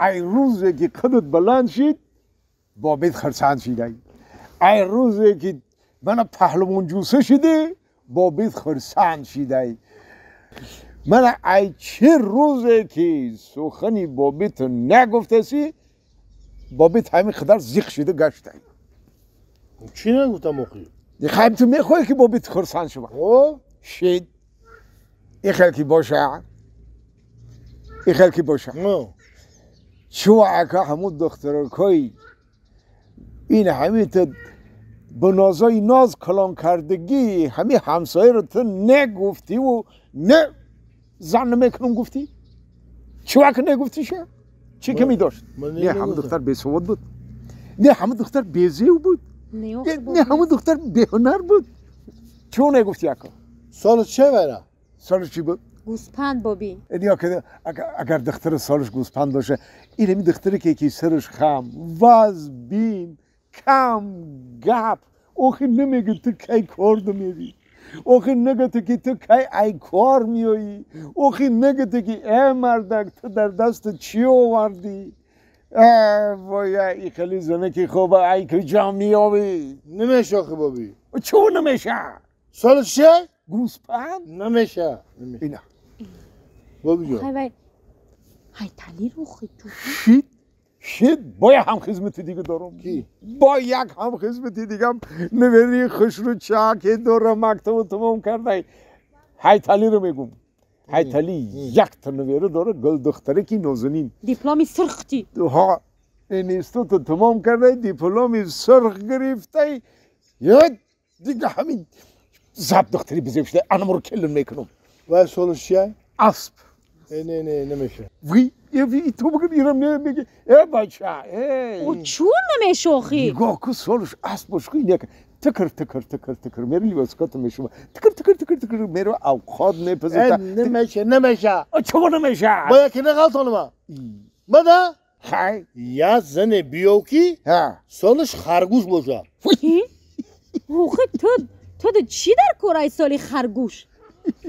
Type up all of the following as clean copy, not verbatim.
ای روزی که قدت بلند شد بابت خرسند شده. ای روزی که من پهلوان جوسه شده بابت خرسند شده. من ای چه روزی که سخنی بابت نگفته سی بابت همین خدر زیخ شده گشته. چی نگفتم آخی؟ خواهیم تو میخوایی که بابت خرسند شما شد. این خیلی که باشه، این خیلی که باشه. چو اکا همون دخترکای این همه تا به نازای ناز کلان کردگی همه همسایه رو تو نگفتی و نه زن نمیکنم گفتی؟ چو اکا نگفتی شه؟ چی که می داشت؟ نه همه دختر بیسواد بود، نه همه دختر بیزیو بود، نه همه دختر بیهنر بود. چو نگفتی اکا؟ سال چه برا؟ سالش چی بود؟ گوسپند بابی. یا که اگر دختر سالش گوسپند باشه، این همین دختری که یکی سرش خم، وز بین، کم گپ، آخه نمیگه تو کی کار میری، آخه نگه تو که تو کی ای کار میایی، آخه نگه تو که ای مردک تو در دست چی آوردی؟ وای ای خیلی زنه که خوبه ای کجا میابی؟ نمیشه آخه بابی. چون نمیشه؟ سالش چه؟ گوسپند؟ نمیشه. اینا بابی جان های های تلی رو خیلی شید شید با یک هم خدمت دیگه دارم. کی؟ با یک هم خدمت دیگه هم نوری خوش رو چاک دارم مکتب تمام کرده. های تلی رو میگم. های تلی یک تا نوری داره گل دختره کی نازنین. دیپلم سرخ تی. ها اینستیتوت تمام کرده دیپلم سرخ گرفته. یه دیگه همین زب دختری بزرگ شده انم رو کلن میکنم. و سالش چیه؟ اسب. نه نه نمیشه. وی وی تو بگم ایرم نمیگه ای بچه ای. او چون نمیشه آخی؟ نگاه کن سالش اسب باش کن یک تکر تکر تکر تکر میره لیواس کات میشه تکر تکر تکر تکر میره اوقات میپزه. نمیشه نمیشه. چون نمیشه؟ باید که نغلطانم. مدا؟ خی. یا زن بیوکی سالش خرگوش باشه. آخه تو چی در کارای سالی خرگوش؟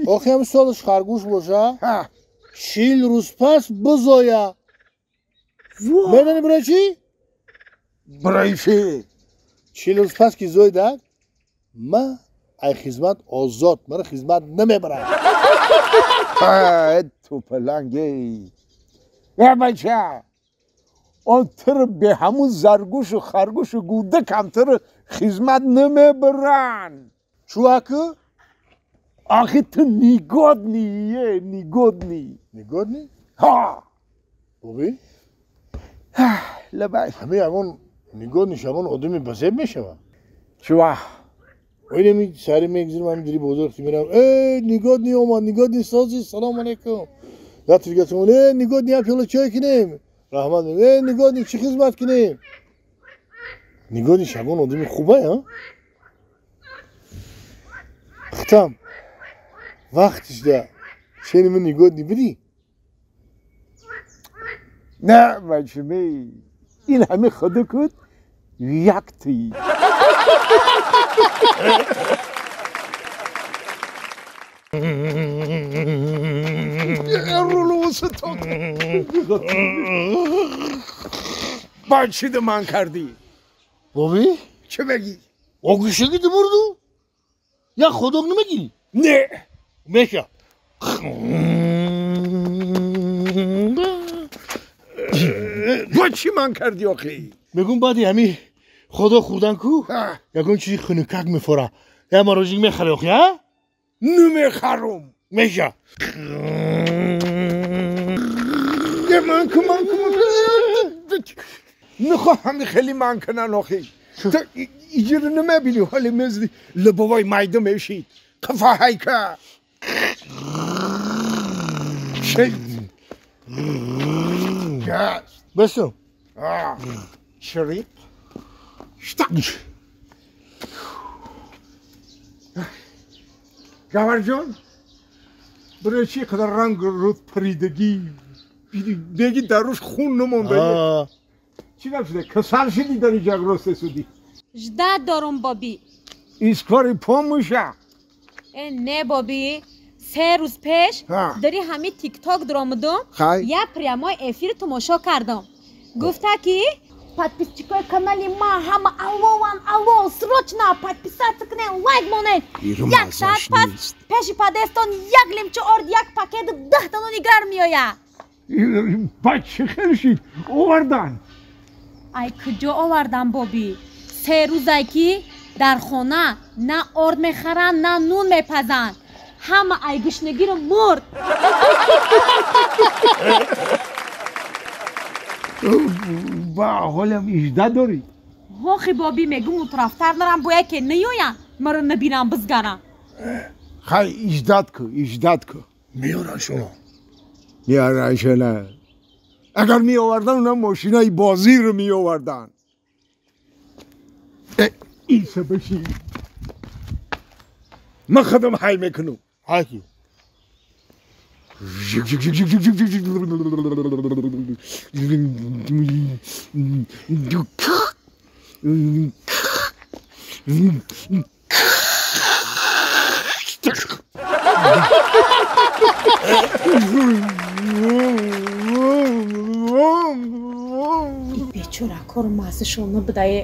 آخه هم سالش خرگوش باشه 40 روز پس بزایا. میدونی برای چی؟ برای چی؟ 40 روز پس که زایده من ای خدمت آزاد، من خدمت نمیبرم. تو پلنگی ای بچه آن تر به همون زرگوش و خرگوش و گوده کمتر خدمت نمیبرن. چو اکو؟ آخه تو نیگودنیه نیگودنی. نیگودنی؟ ها بابی؟ لبای همه همون نیگودنی شبان آدمی بزرگ میشوم. چوا؟ ولی می سری میگذرم همینجوری بزرگ میرم ای نیگودنی اومد نیگودنی سازی سلام علیکم. یا تو دیگه ای نیگودنی هم پیاله چای کنیم رحمت ای نیگودنی چی خدمت کنیم. نیگودنی شبان آدمی خوبه ها؟ ختم وقتش ده چه من نیگودنی بدی؟ نه بچه می این همه خدا کد یک تی. با چی من کردی؟ بابی؟ چه بگی؟ آگوشه که بردو؟ یا خدا نمیگی؟ نه میشه. با چی من کردی آخی؟ میگم بعدی همی خدا خوردن کو یکون چیزی خنکک میفوره یا مراجع میخره آخی ها؟ نمیخرم. میشه. من که من که نخواهم خیلی من کنن آخی. تو اینجا رو نمیبینی حال مثل لبوای میده میشید قفا هیکه شید بسو شریط شتاق. گوهر جان برای چی قدر رنگ رود پریدگی بگی در روش خون نمونده؟ چی نشده؟ کسل شدی داری جگ راست سودی؟ جداد دارم بابی. ایسکاری پا میشه. نه بابی 3 рӯз пеш дари ҳами тикток дуромудум, я прямой эфир томошо кардам. Гуфта ки подписчикои канали ма ҳама аллован, алло, срочно подписаться кунед, лайк монед. Як саат пас пеши подъездтон як лимча орд, як пакет 10 та нони гарм меояд. Баъд чӣ хел шид? Овардан? Ай куҷо овардан, боби? 3 рӯзае ки дар хона на орд мехаранд, на нун мепазанд. Ҳама ай гушнагиро мурд. Ба ҳолам ижда дорӣ? Ҳохи боби, мегум утрафтар нарам, бояд ке наёянд, маро набинам бизгарам. Хай иждат ку, иждат ку. Меоран шумо. Меоран шуна. Агар меовардан, уна мошинаи бозиро меовардан. Иса баши. Ман худам ҳай мекунам. Ҳай ки? Бечора кор маззашон набудае.